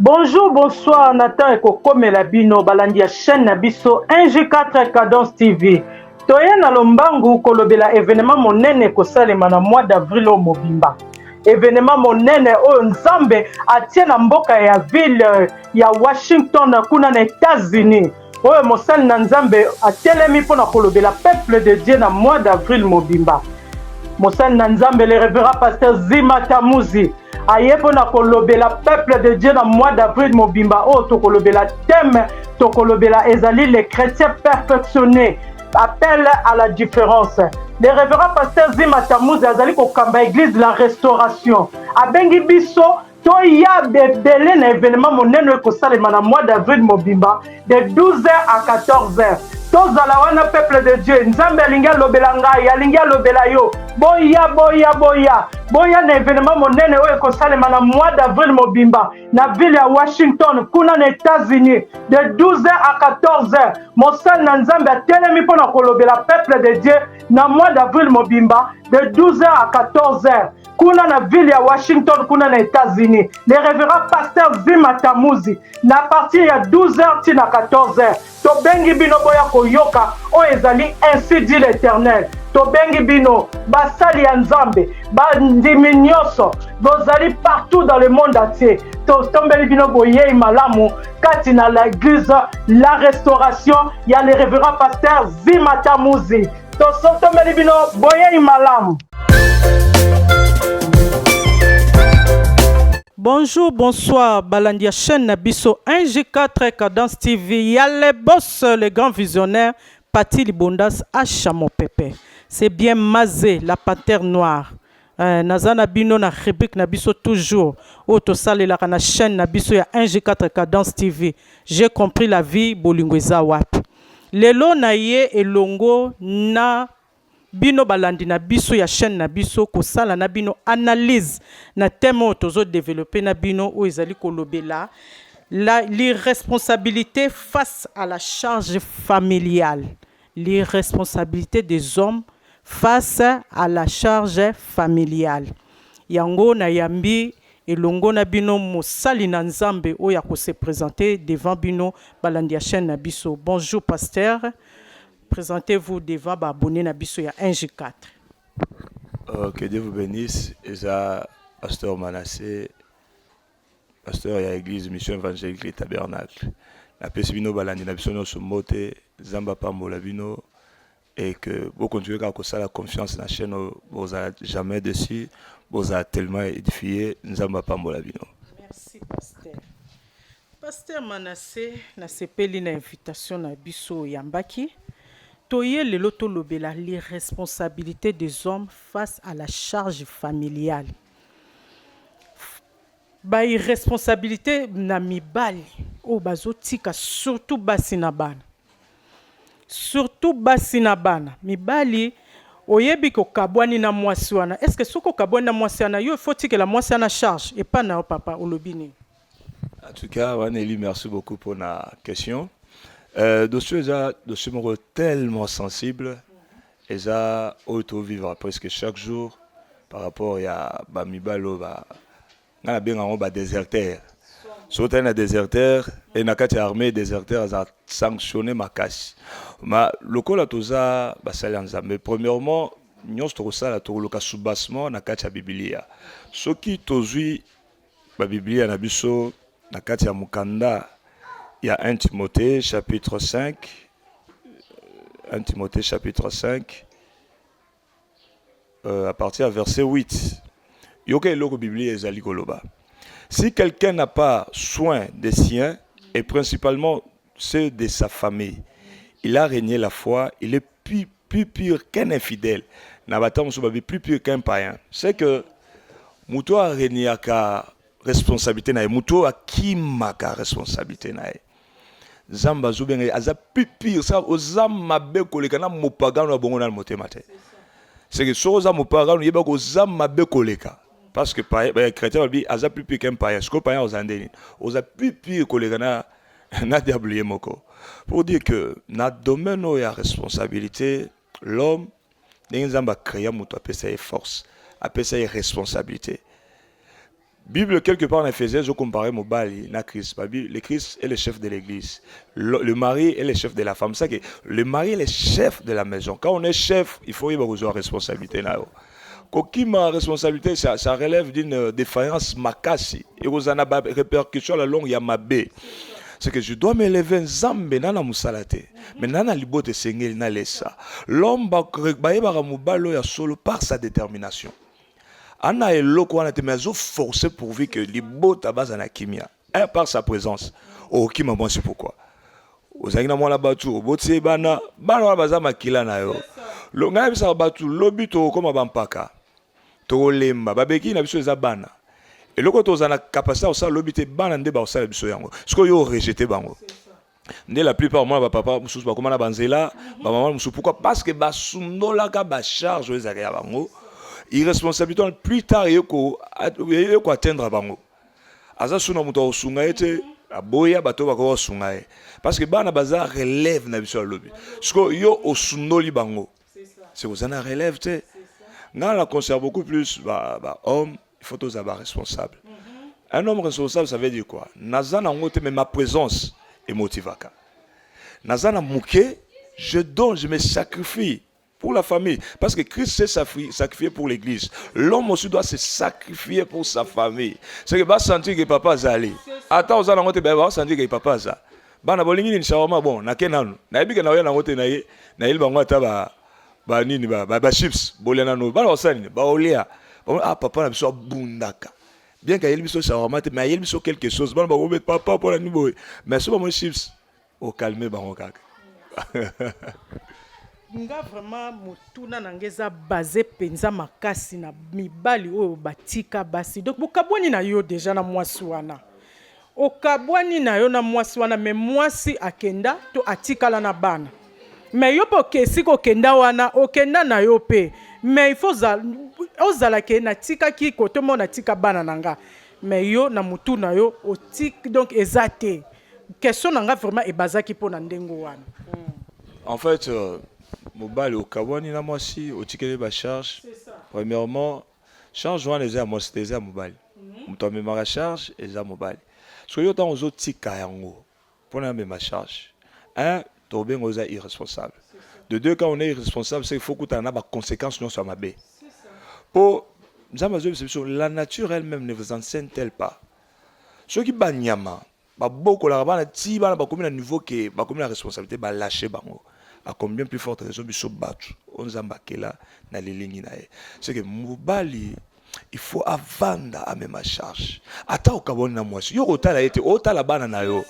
Bonjour, bonsoir, Nathan ekokomela bino balandi ya chaîne na biso 1G4 Cadence TV. Toye na lombangu kolobela événement monene ekosalema na mois d'avril oyo mobimba. Événement monene oyo Nzambe atie na mboka ya ville ya Washington kuna na États-Unis. Oyo mosali na Nzambe atelemi mpo na kolobela peuple de Dieu na mois d'avril mobimba. Mosali na Nzambe le révérend pasteur Zima Tamuzi aye mpo na kolobela peuple de Dieu na mois d'avril mobimba. Oyo tokolobela thème tokolobela ezali les chrétiens perfectionnés, appel à la différence. Le révérend pasteur Zima Tamuzi azali kokamba église la Restauration. Abengi biso toya ebele na événement monene oyo ekosalema na mois d'avril mobimba de 12h à 14h. Tozala wana, peuple de Dieu. Nzambe alingi alobela ngai, alingi alobela yo. Boya, boya, boya, boya na événement monene oyo ekosalema na mois d'avril mobimba na ville ya Washington kuna na États-Unis de 12h à 14h. Mosali na Nzambe atelemi mpona kolobela peuple de Dieu na mois d'avril mobimba de 12h à 14h kuna na ville ya Washington kuna na États-Unis. Le révérend pasteur Zima Tamuzi, na partir ya 12h ti na 14h. Tobengi bino boya koyoka oyo ezali ainsi dit l'Éternel. Tobengi bino basali ya Nzambe, bandimi nyonso bozali partout dans le monde entier. Totombeli bino boyei malamu kati na l'église la Restauration ya le révérend pasteur Zima Tamuzi. Tosotombeli bino boyei malamu. Bonjour, bonsoir, balandi ya chaîne na biso 1G4 Cadence TV. Ya le boss, le grand visionnaire, Pati Libondas Acha Mopepe. C'est bien Mazé, la panthère noire. Naza na bino na rubrique na biso toujours oyo tosalelaka na chaîne na biso ya 1G4 Cadence TV. J'ai compris la vie, bolingo eza wapi. Lelo na ye elongo na bino balandi na biso ya chaîne na biso kosala na bino analyse na thème oyo tozodévelopper na bino, oyo ezali kolobela l'irresponsabilité face à la charge familiale, l'irresponsabilité des hommes face à la charge familiale. Yango nayambi elongo na bino mosali na Nzambe oyo akose présenter devant bino balandi ya chaîne na biso. Bonjour pasteur, présentez-vous devant baabonné na biso ya 1G4. Que Dieu vous bénisse. Eza pasteur Manassé, pasteur ya église Mission Évangélique Le Tabernacle. Napesi bino balandi na biso nyonso mbote. Nzambe apambola bino et que bocontinue kaka kosala confiance na chaîne oyo. Bozala jamais dessus, bozala tellement édifié. Nzambe apambola bino. Merci pasteur. Pasteur Manassé, nasepeli na invitation na biso oyambaki. Toye lelo tolobela l'irresponsabilité des hommes face à la charge familiale, bairresponsabilité na mibali oyo bazotika surtout basi na bana, surtout basi na bana. Mibali, oyebi kokabwani na mwasi wana, est ce que soki okabwani na mwasi wana, yo ifo tikela mwasi wana charge epa na yo? Papa, olobi nini? En tout cas, Waneli, merci beaucoup pour la question. Dossier eza dossier moko tellement sensible, eza oyo tovivre presque chaque jour par rapport ya bamibali oyo ba ngai nabenga yango badéserteur. Soki otali na déserteur e na kati ya armée, déserteur aza sanctionné makasi. Ma lokola toza basali ya Nzambe, premièrement nyonso tokosala, tokoluka soubassement na kati ya Bibilia. Soki tozwi babiblia na biso na kati ya mokanda ya 1 Timothée chapitre 5, 1 Timothée chapitre 5, à partir ya verset 8, yoka eloko Biblia ezali koloba: "Si quelqu'un n'a pas soin des siens et principalement ceux de sa famille, il a renié la foi, il est plus pire qu'un infidèle." Na bato mosusu babi plus pire qu'un païen. C'est que moto areniaka responsabilité na ye, moto oyo akimaka responsabilité na ye, Nzambe azobenga ye aza plus pire. Sa oza mabe koleka na mopagano ya bongo na motema te. C'est que soki oza mopagano, yebaka oza mabe koleka, parce que chrétien babi aza plus pire qu'un païen. Sikoyo païen oza ndeni, oza plus pire koleka na diable ye moko. Pour dire que na domaine oyo ya responsabilité, l'homme, ndenge Nzambe acréa moto, apesa ye force, apesa ye responsabilité. Bible quelque part en Éphésiens ezo comparer mobali na Christ. Babi, le Christ est le chef de l'église. Le mari est le chef de la femme. C'est que le mari est le chef de la maison. Quand on est chef, il faut y avoir responsabilité na yo. Kokima responsabilité, ça relève d'une défaillance makasi. Ekozala na répercussion à la longue ya mabe. C'est que je dois me lever, Nzambe nana mosala te. Mais nana libota esengeli nalesa. L'homme bayebaka mobali oyo ya solo par sa détermination. Ana eloko wana te, mais azoforce pourvu que libota baza na kimia. Un, par sa présence. Okima mwasi pourquoi? Ozalaki na mwana bato, oboti ye bana, bana wana baza makila na yo. Ngai nayebisaka bato, lobi tokokóma bampaka, tokolemba, babeki na biso eza bana. Eloko tozala na capacité ya kosala lobi te, bana nde bakosala biso yango. Sikoyo yo orejeter bango nde la plupart omona bapapa mosusu bakóma na banzela, bamama mosusu. Pourquoi? Parce que basundolaka bacharge oyo ezalaka ya bango. Irresponsabilité wana, plus tard eye koatteindre bango. Aza suna moto akosunga ye te, aboya bato oyo bakoki kosunga ye, parce que bana baza relève na biso ya lobi. Sikoyo yo osundoli bango, c'est oza na relève te. Ngai na conseille beaucoup plus ba homme, il faut tozala baresponsable. Un homme responsable, ça veut dire quoi? Naza nango te, mais ma présence emotivaka. Naza na moke, je donne, je me sacrifie pour la famille. Parce que Christ s'est sacrifié pour l'église. L'homme aussi doit se sacrifier pour sa famille. C'est que va sentir que papa azali. Attends, oza nango te, va sentir que papa aza. Bana, bolingi nini? Shawarma? Bon, nake nanu. Nayebi ke naoya nango te, na ye nayeli bango ata ba nini, ba chips, bolia nanu. Bana basala nini? Baolia. Ah, papa na biso abundaka. Bien qu'ayeli biso shawarma te, mais ayeli biso quelque chose. Bana bakobeta papa mpona nini boye? Mais so bamoni chips, ocalme bango kaka. Nga vraiment, motuna na nga eza base mpenza makasi na mibali oyo batika basi. Donc bokabwani na yo déjà na mwasi wana, okabwani na yo na mwasi wana, mais mwasi akenda to atikala na bana, mais yo mpe okesi kokenda wana, okenda na yo mpe, mais il faut ozala ke natikaki kote mo, natika bana na nga, mais yo na mutu na yo otik. Donc eza te question na nga vraiment ebazaki mpo na ndenge wana. En fait, mobali okabwani na mwasi, otikeli bacharge. Premièrement, charge wana eza ya mwasi te, eza ya mobali. Moto amemaka charge eza mobali. Soki yo ntango ozotika yango mpona amema charge, un, tobenga oza irresponsable. De deux, quand on est irresponsable, c'est qu'il faut kutana na baconséquence nyonso ya mabe. Mpo Nzambe azoyebisa biso: la nature elle-même ne vous enseigne-t-elle pas? Soki banyama babokolaka bana ti bana bakomi na niveau ke bakomi na responsabilité, balâche bango, à combien plus forte raison biso bato oyo Nzambe akela na lilingi na ye? C'est que mobali, il faut avanda, amema charge. Ata okabwani na mwasi, yo kotala ye te, otala bana na yo.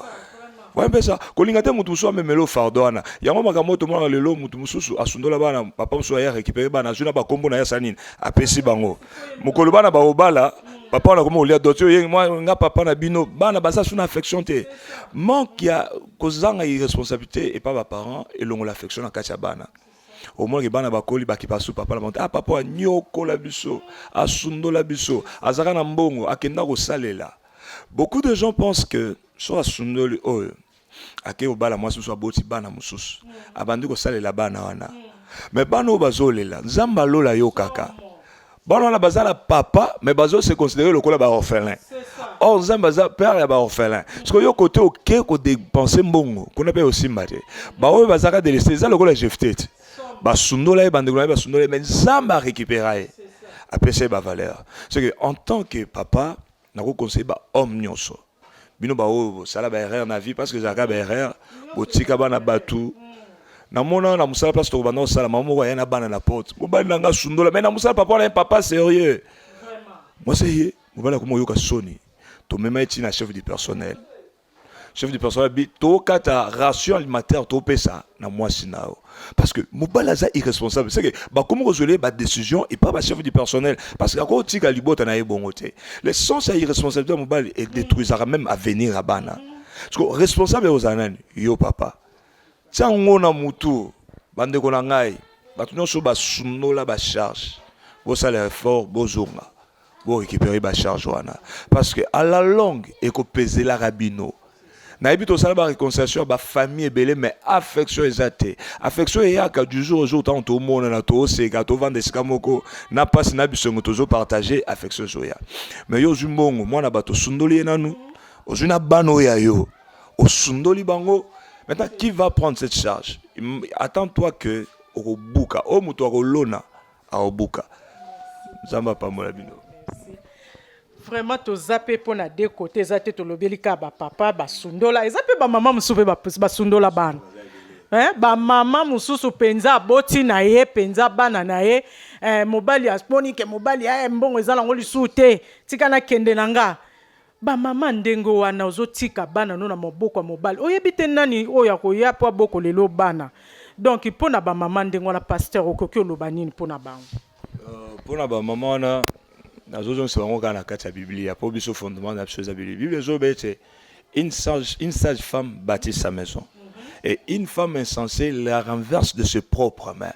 Wayembesa kolinga te motu mosusu amemela fardeau wana. Yango makambo oyo tomonaka lelo, motu mosusu asundola bana, papa mosusu aya récupérer bana, azwi na bakombo na ye, asala nini? Apesi bango. Mokolo bana bakobala, papa wana koma kolia dot oyo nga papa na bino. Bana baza su na affection te. Manque ya kozanga irresponsabilité epa baparent elongola affection na kati ya bana. Omonaki bana bakoli, bakipa su papa na bango te. Ah, papa anyokola biso, asundola biso, azalaka na mbongo, akenda kosalela. Beaucoup de gens pensent que so asundoli oyo, ake kobala mwasi mosusu, aboti bana mosusu, abandi kosalela bana wana. Mais bana oyo bazolela, Nzambe alola yo kaka. Bana wana baza na papa, mais bazose considérer lokola baorphelin. Or Nzambe aza père ya baorphelin. Soki yo kote oke kodépenser mbongo kuna mpe osimba te, baoyo bazalaka délaissé eza lokola Jefte te. Basundola ye, bandeko na ye basundola ye, mais Nzambe arécupéra ye, apesa ye bavaleur. C'est que en tant que papa, nakoconseille bahomme nyonso, bino baoyo bosala baerreur na vie, parce que ezalaka baerreur, botika bana bato. Namona na mosala, place tokobanda kosala, mama moko aya na bana na porte: mobali na nga sundola. Mais na mosala, papa wana ye papa sérieux. Mwasi ye, mobali akoma oyoka soni. Tomema ye ntina chef du personnel. Chef du personnel bi tokata ration alimentaire topesa na mwasi na yo, parce que mobali aza irresponsable. C'est que bakomi kozwela ye badécision epa bachef du personnel, parce que akotika libota na ye bongo te. Le sens ya irresponsabilité ya mobali edétruisaka même avenir ya bana. Parce que responsable ekozala nani? Yo papa. Tia yango na mutu. Bandeko na ngai, bato nyonso basundola bacharge, bosala effort, bozonga, borécupérer bacharge wana, parce que à la longue ekopezelaka bino. Nayebi tosala baréconciliation ya bafamille ebele, mais affection eza te. Affection eyaka du jour au jour. Ntango tomonana, toseka, tovanda esika moko, na mpasi na bisongo, tozopartage, affection ezoya. Mais yo ozwi mbongo, mwana bato osundoli ye nanu, ozwi na bana oyo ya yo, osundoli bango. Maintenant, qui va prendre cette charge? Attends-toi que okobuka oyo moto akolona, akobuka. Nzambe apambola bino. Vraiment, toza mpe mpo na deux côté. Eza te tolobeli kaka bapapa basundola, eza mpe bamama mosusu mpe basundola bana. Eh, bamama mosusu mpenza aboti na ye mpenza bana na ye, eh, mobali amoni ke mobali, eh, mbongo eza nango lisusu te, tika nakende na nga. Bamama ndenge wana, ozotika bana no na maboko ya mobali, oyebi te nani oyo akoya mpo abokolela bana. Donc mpo na bamama ndenge wana, pasteur, okoki oloba nini mpo na bango? Mpo na bamama wana, nazozongisa bango kaka na kati ya Biblia, mpo biso fondement na biso eza Biblia. Biblia ezoloba ete une sage femme bâtit sa maison et une femme insensée la renverse de ses propres mains.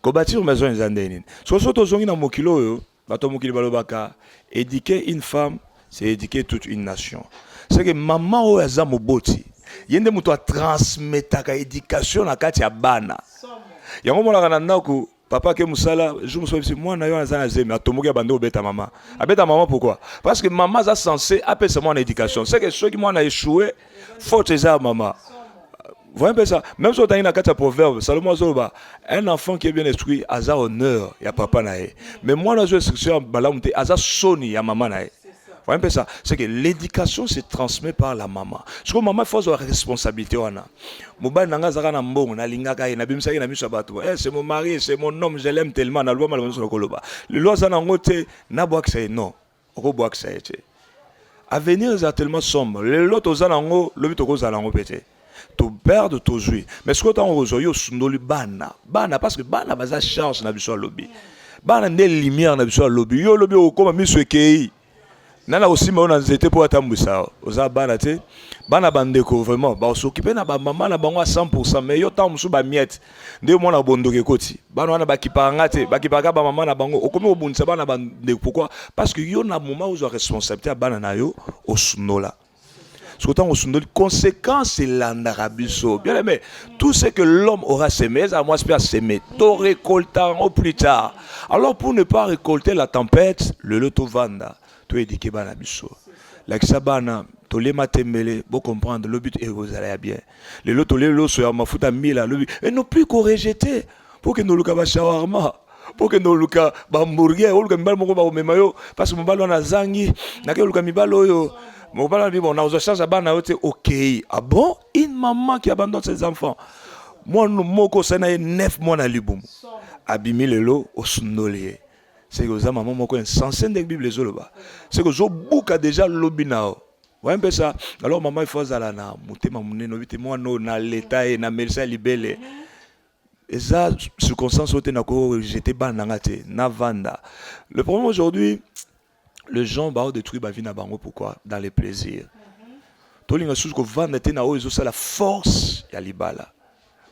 Kobâtir maison eza ndenge nini? Soki so tozongi na mokili oyo, bato ya mokili balobaka: éduquer une femme, c'est éduquer toute une nation. C'est que mama oyo aza moboti, ye nde moto atransmetaka éducation na kati ya bana. Yango monaka na ndako, papa ake mosala, jour mosusu ayebisi mwana yo aza na zemi, atomboki, abandi kobeta mama, abeta mama. Pourquoi? Parce que mama aza censé apesa mwana éducation. C'est que soki mwana échoué, faute eza ya mama. Voyez un peu ça. Même si otangi na kati ya Proverbe, Salomo azoloba: un enfant qui est bien instruit aza honneur ya papa na ye, mais mwana azwa instruction ya malamu te aza soni ya mama na ye. Voyez un peu ça. C'est que l'éducation se transmet par la maman. Soki maman, il faut azwa responsabilité wana. Mobali na nga azalaka na mbongo, nalingaka ye, nabimisaki na miso ya bato: eh, c'est mon mari, c'est mon homme, je l'aime tellement. Naloba maloba nyonso nakoloba. Lelo aza nango te, nabwakisa ye? Non, okobwakisa ye te. Avenir eza tellement sombre. Lelo toza nango, lobi tokozala nango mpe te. Toperdre, tozwi. Mais soki ntango kozwa, yo osundoli bana, bana, parce que bana baza charge na biso. Alobi bana nde lumière na biso. Alobi yo olobi okokóma miso ekei, nani akosimba yo na nzete mpo atambwisa? Oza bana te. Bana, bandeko, vraiment basokipe na bamama na bango à 100. Mais yo, ntango mosusu bamiete nde mwana bondoki ekoti, bana wana bakipaka nga te, bakipaka bamama na bango. Okomi kobundisa bana bandeko. Pourquoi? Parce que yo, na moment ozwa responsabilité ya bana na yo, osundola. Soki ntango osundoli, conséquence elandaka biso. Bien aimé, tout ce que l'homme aura semé, ezala mwasi mpe asemé, torécolta yango plus tard. Alors, pour ne pas récolter la tempête, lelo tovanda, toéduquer bana biso. Lakisa bana: tolema tembele, bocomprendre, lobi ekozala ya bien. Lelo tolie loso ya mafuta mila, lobi et non plus korejeter mpo kende oluka bashawarma, mpo kende oluka bahamburger, oluka mibali moko bakomema yo, parce que mobali wana azangi, nake oluka mibali oyo, mobali wana bon, nazwa charge ya bana yo te. Okei, ah bon, une maman qui abandonne ses enfants, mwana moko osali na ye 9 mois na libumu, abimi lelo, osundoli ye, c'est que oza mama moko insensé. Ndenge Bible ezoloba, c'est que ozobuka déjà lobi na yo. Voyez un peu ça. Alors mama, il faut azala na motema monene. Obi te mwana oyo na leta ye, na melisa ya libele, eza circonstance oyo te, nakorejeter bana na nga te, navanda. Le problème aujourd'hui, les gens baodétruire bavie na bango. Pourquoi? Dans les plaisirs. Tolinga susu kovanda te na oyo ezosala force ya libala.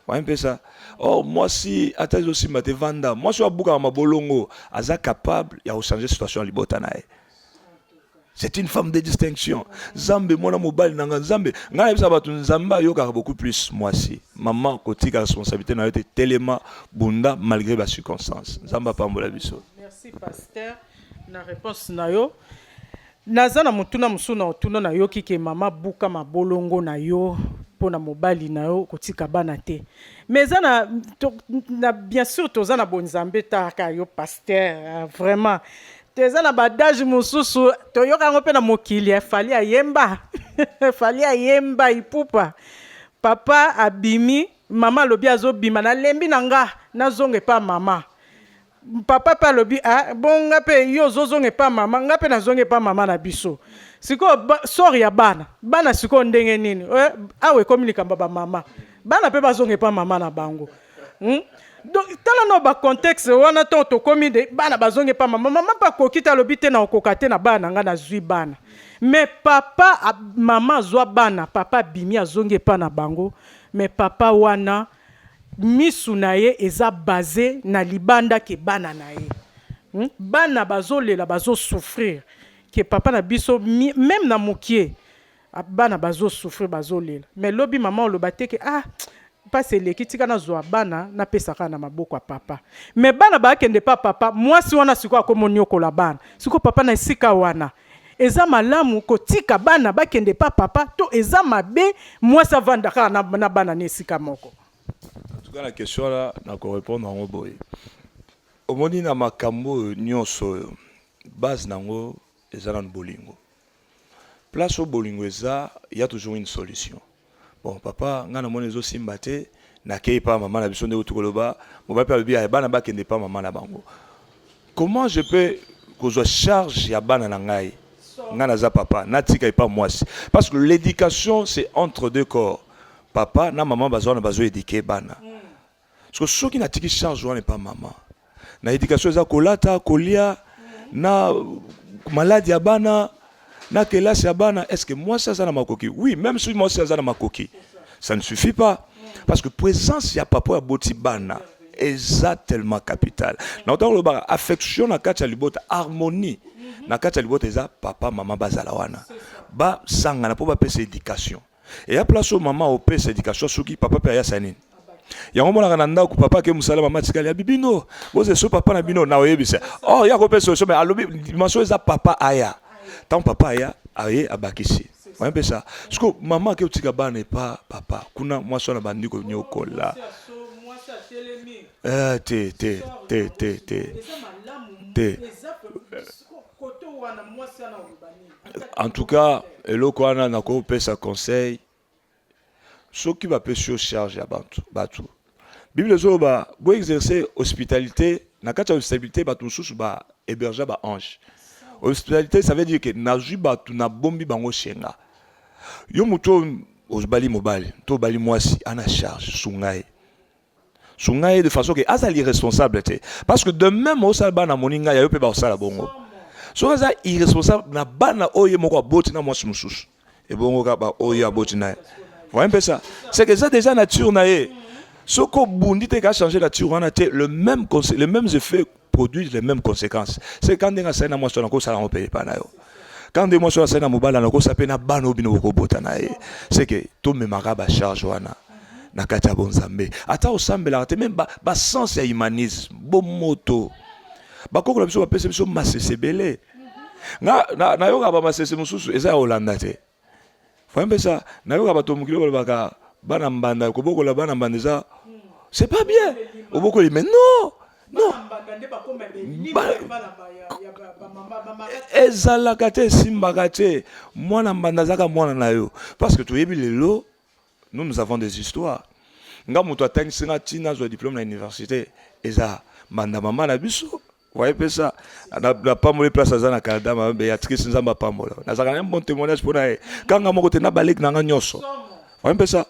Voyez un peu ça. Or mwasi, ata ezosimba te, vanda. Mwasi oyo abukaka mabolongo aza capable ya kochanger situation ya libota na ye. C'est une femme de distinction. Nzambe, mwana mobali na nga, Nzambe, ngai nayebisa bato, Nzambe ayokaka beaucoup plus mwasi. Mama, kotika responsabilité na yo te. Telema, bunda malgré bacirconstance. Nzambe apambola biso. Merci, pasteur, na réponse na yo. Naza na motuna mosusu na otuna. Nayoki ke mama, buka mabolongo na yo mpo na mobali na yo, kotika bana te. Mais eza na bien sûr, toza na bonzambe taka yo, pasteur, vraiment toza na baadage mosusu, toyoka yango mpe na mokili. Fally ayemba, Fally ayemba Ipupa, papa abimi, mama alobi azobima, nalembi na nga, nazonga epa mama. Papa mpe alobi: ah, bon, nga mpe, yo ozozonga epa mama, nga mpe nazonga epa mama na biso. Sikoyo sort ya bana, bana sikoyo ndenge nini? Eh, awa ekomi likambo ya bamama, bana mpe bazonga epa mama na bango, Donc tala no bacontexte wana, ntongo tokomi de bana bazongi epa mama, mama mpe akoki te, alobi te na okoka te na bana na nga, nazwi bana. Mais papa, mama azwa bana, papa abimi, azongi epa na bango, mais papa wana, misu na ye eza base na libanda ke bana na ye, Bana bazolela, bazosouffrir ke papa na biso même na mokie. Bana bazo souffrir, bazolela, mais lobi mama oloba te ke ah, mpasi eleki, tika nazwa bana napesa kaka na maboko ya papa. Mais bana bakende pa papa, mwasi wana sikoyo akomi oniokola bana. Sikoyo papa, na esika wana eza malamu kotika bana bakende pa papa to eza mabe mwasi avanda kaka na bana na esika moko? En tout cas, na question wana, nakorépondre yango boye. Omoni, na makambo oyo nyonso oyo, base nango eza nanu bolingo. Place oyo bolingo eza, ya toujours une solution. Bon, papa, ngai namoni ezosimba te, nakei pa mama na biso. Nde uti koloba, mobali mpe alobi bana bakende pa mama na bango. Comment je peux kozwa charge ya bana na ngai, ngai naza papa, natika epa mwasi? Parce que l'éducation, c'est entre deux corps. Papa na mama baza wana, bazoéduquer bana. Parce que soki natiki charge wana epa mama na éducation, eza kolata, kolia, na maladi ya bana, na kelasi ya bana, est ce que mwasi aza na makoki? Oui, même soki mwasi aza na makoki, ça ne suffit pas, parce que présence ya papa oyo aboti bana eza tellement capital. Na otango olobaka affection na kati ya libota, harmonie na kati ya libota, eza papa, mama bazala wana, basangana mpo bapesa éducation. Eya place oyo mama opesa éducation, soki papa mpe ayasa nini yango, omonaka na ndako papa ake mosala, mama atikali, abi bino boze so papa na bino na oyebisa or ya kopesa solution. Mais alobi dimension eza papa aya. Ntango papa aya, aye abakisi oye mpesa. Siko mama ake otika bana epa papa kuna, mwasi wana bandi konyokola. Eh, te, te, te, te, te, te. En tout cas, eloko wana nakopesa conseil: soki bapesi yo charge ya bantu, bato, Bible ezoloba boexercer hospitalité. Na kati ya hospitalité, bato mosusu bahéberger baange. Hospitalité, ça veut dire que nazwi bato, nabombi bango shenga. Yo moto oyo obali mobali to obali mwasi, ana charge, sunga ye, sunga ye de façon ke azala irresponsable te, parce que de même osala bana moninga ya yo mpe bakosala bongo. Soki aza irresponsable na bana oyo ye moko aboti na mwasi mosusu, ebongo kaka oyo aboti na ye? Voyez mpe ça, c'est que eza déjà nature na ye. Soki obundi te ka changer nature wana te, le mêmes effets produisent les mêmes conséquences. C'est quand ndenge asali na mwasi wana, kosala yango mpe epa na yo. Quand nde mwasi wana asali na mobali wana, kosa mpe na bana oyo bino bokobota na ye. C'est que tomemaka bacharge wana na kati ya bonzambe. Ata osambelaka te, même basens ya humanisme, bomoto, bakoko na biso bapesa biso masese ebele. Nga nayokaka bamasese mosusu eza ya kolanda te. Voyez mpe ça, nayoka bato mokili balobaka bana mbanda, kobokola bana mbanda eza, c'est pas bien obokoli. Mais non, non, ezalaka te, esimbaka te. Mwana mbanda azaka mwana na yo, parce que toyebi lelo, nous, nous avons des histoires. Nga moto atangisi nga ntina azwa diplôme na université eza mbanda mama na biso. Voyez mpe ça, napamboli place aza na Canada, mama Béatrice, Nzambe apambola. Nazalaka na bon témoignage mpona ye kanga moko te na baleki na nga nyonso. Voyez mpe ça,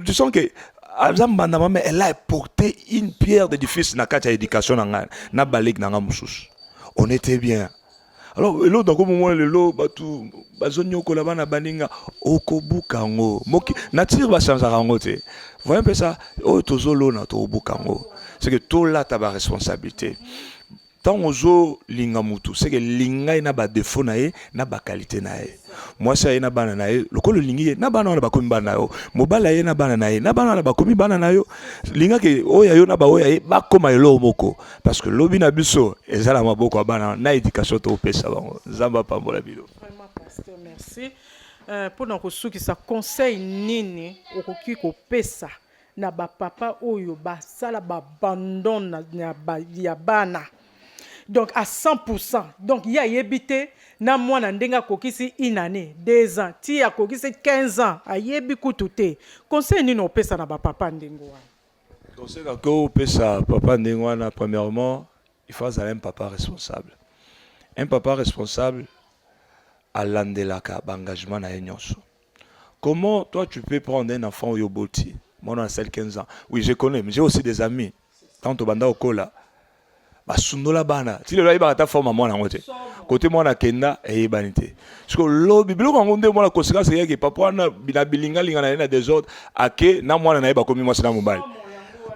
tu sens que aza mbanda mama, elle a apporté une pierre d'édifice na kati ya éducation na ngai na baleki na nga mosusu. On était bien. Alors eloko nakomomona lelo, bato bazonyokola bana baninga, okobuka yango. Moki nature bachangeaka yango te. Voyez mpe ça, oyo tozolona, tokobuka yango. C'est que tolata baresponsabilité. Ntango ozolinga motu, c'est que linga ye na badéfaut na ye na baqualité na ye. Mwasi aye na bana na ye, lokola olingi ye na bana wana, bakomi bana na yo. Mobali aye na bana na ye, na bana wana bakomi bana na yo. Lingaki oyo ya yo na baoyo ya ye bakóma eloko moko, parce que lobi na biso eza na maboko ya bana na éducation topesa bango. Nzambe apambola bino. Vraiment, pasteur, merci. Mpona kosukisa, conseil nini okoki kopesa na bapapa oyo basala baabandon ya bana, donc à 100%, donc ye ayebi te na mwana ndenge akokisi une année, 2 ans, ti akokisi 15 ans, ayebi kutu te? Conseil nini opesa na bapapa ndenge wana? Conseil nakopesa papa ndenge wana, premièrement, il faut azala un papa responsable. Un papa responsable alandelaka baengagement na ye nyonso. Comment toi tu peux prendre un enfant oyo oboti, mwana asali 15 ans? Oui, je connais, mais j'ai aussi des amis, tant tobanda kokola, basundola bana ti lelo, ayebaka ata forme ya mwana yango te. Kote mwana akenda eyebani te. Siko lobi biloko yango nde mwana, conséquence eyaki, papa wana na bilingalinga na ye na désordre, ake na mwana na ye, bakomi mwasi na mobali.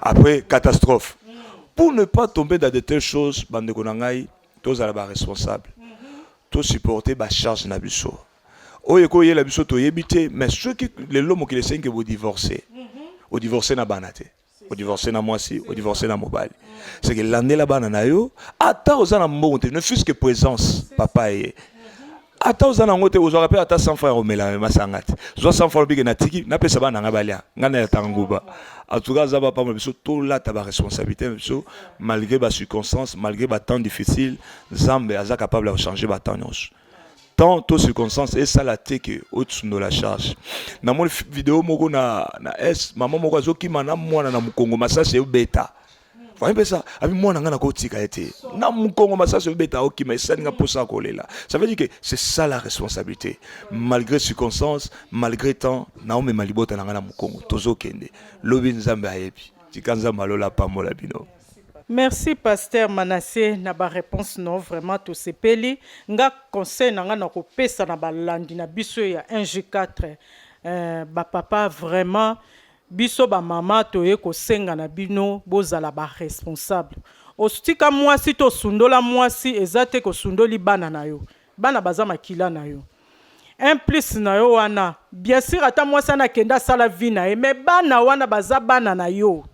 Après, catastrophe. Pour ne pas tomber dans de telles choses, bandeko na ngai, tozala baresponsable, tosupporter bacharge na biso. Oyo ekoyela biso toyebi te, mais soki lelo mokili esengi ke bodivorce, odivorce na bana te, odivorce na mwasi, odivorce na mobali, c'est que landela bana na yo. Ata oza na mbongo te, ne fût-ce que présence papa ye, ata oza nango te, ozwaka mpe ata 100 francs omela masanga te, zwa 100 francs obike natiki napesa bana na ngai balia, ngai na yatanga nguba. En tout cas, aza bapambola biso, tolata baresponsabilité na biso malgré bacirconstance, malgré batemps difficile. Nzambe aza capable ya kochanger batemps nyonso, temps to circonstance esala te ke osundola charge. Namoni video moko na s mama moko azokima na mwana na mokongo, masasi ebeta. Voyez mpe ça, abi mwana ngai nakotika ye te na mokongo, masasi ebeta, okima, esali nga mposa ya kolela. Ça veut dire que c'est ça la responsabilité, malgré circonstance, malgré temps, naomema libota na ngai na mokongo, tozokende lobi, Nzambe ayebi. Tika Nzambe alola apambola bino. Merci, pasteur Manassé, na baréponse. No, vraiment tosepeli. Nga conseil na nga na kopesa na balandi na biso ya 1G4, bapapa, vraiment biso bamama toye kosenga na bino, bozala baresponsable. Otika mwasi to osundola mwasi, eza te kosundoli bana na yo. Bana baza makila na yo, un plus na yo wana. Bien sûr, ata mwasi wana akende asala vie na ye, mais bana wana baza bana na yo.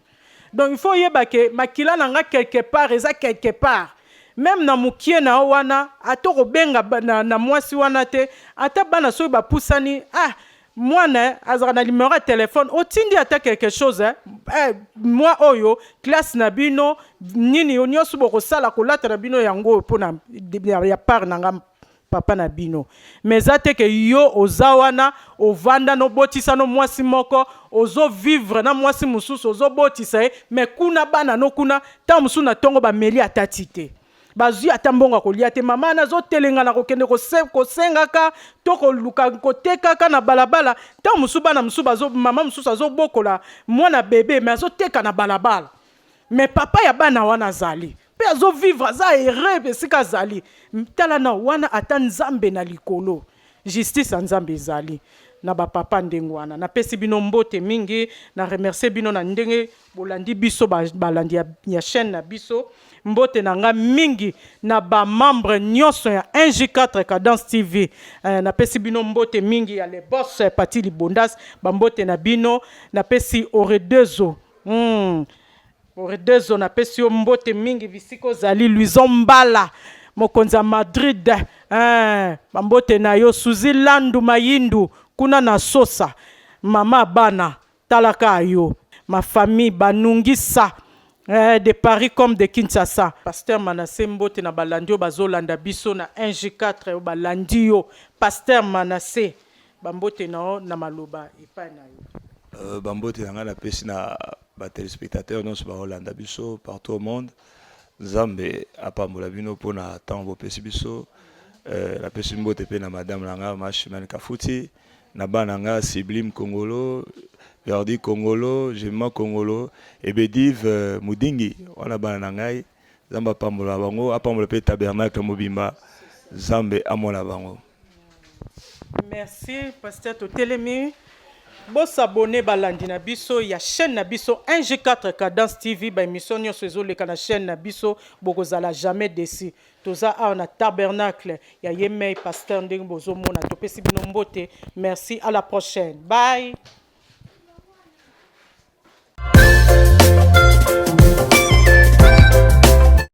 Donc il faut oyeba ke makila na nga quelque part eza quelque part, même na mokie na yo wana. Ata kobenga na mwasi wana te, ata bana soki bapusani, ah, mwana azalaka na numéro ya telefone, otindi ata quelque chose, eh, eh, mwa oyo classe na bino nini nyonso bokosala, kolata na bino yango oyo mpona ya part na nga papa na bino. Mais eza te ke yo oza wana, ovanda, nobotisa no mwasi moko, ozovivre na mwasi mosusu, ozobotisa ye, mais kuna bana no kuna, ntango mosusu na ntongo bameli ata ti te, bazwi ata mbongo ya kolia te. Mama wana azotelenga na kokende kosengaka to koluka kotekaka na balabala. Ntango mosusu bana mosusu, mama mosusu azobokola mwana bebe, mais azoteka na balabala. Mais papa ya bana wana azali mpe azovivre, aza heureux esika azali. Tala na wana, ata Nzambe na likolo, justice ya Nzambe ezali na bapapa ndenge wana. Napesi bino mbote mingi, na remercie bino na ndenge bolandi biso, balandi ya chaîne na biso. Mbote na nga mingi na bamembre nyonso ya 1G4 Cadence TV. Napesi bino mbote mingi ya le boss Pati Libondas, bambote na bino. Napesi Oredezo, Oredezo, napesi yo mbote mingi bisika ozali. Luison Mbala, mokonzi ya Madrid, bambote na yo. Suzi Landu Mayindu kuna na Sosa, mama bana, talaka yo. Ma famille banungisa, de Paris comme de Kinshasa. Pasteur Manassé, mbote na balandi oyo bazolanda biso na 1G4, oyo balandi yo. Pasteur Manassé, bambote na yo na maloba epai na yo. Bambote na ngai napesi na batéléspectateur nyonso baolanda biso partout au monde. Nzambe apambola bino mpona ntango bopesi biso. Napesi mbote mpe na madame na ngai Mashimane Kafuti, na bana na ngai Sublime Kongolo, Verdi Kongolo, Jema Kongolo, Ebedive Mudingi wana, bana na ngai. Nzambe apambola bango, apambola mpe tabernacle mobimba. Nzambe amona bango. Merci, pasteur. Totelemi, bosabonner, balandi na biso ya chaîne na biso 1G4 Cadence TV. Baémission nyonso ezoleka na chaîne na biso, bokozala jamais déçu. Toza awa na tabernacle ya yemei pasteur, ndenge bozomona. Topesi bino mbote, merci, à la prochaine, bye.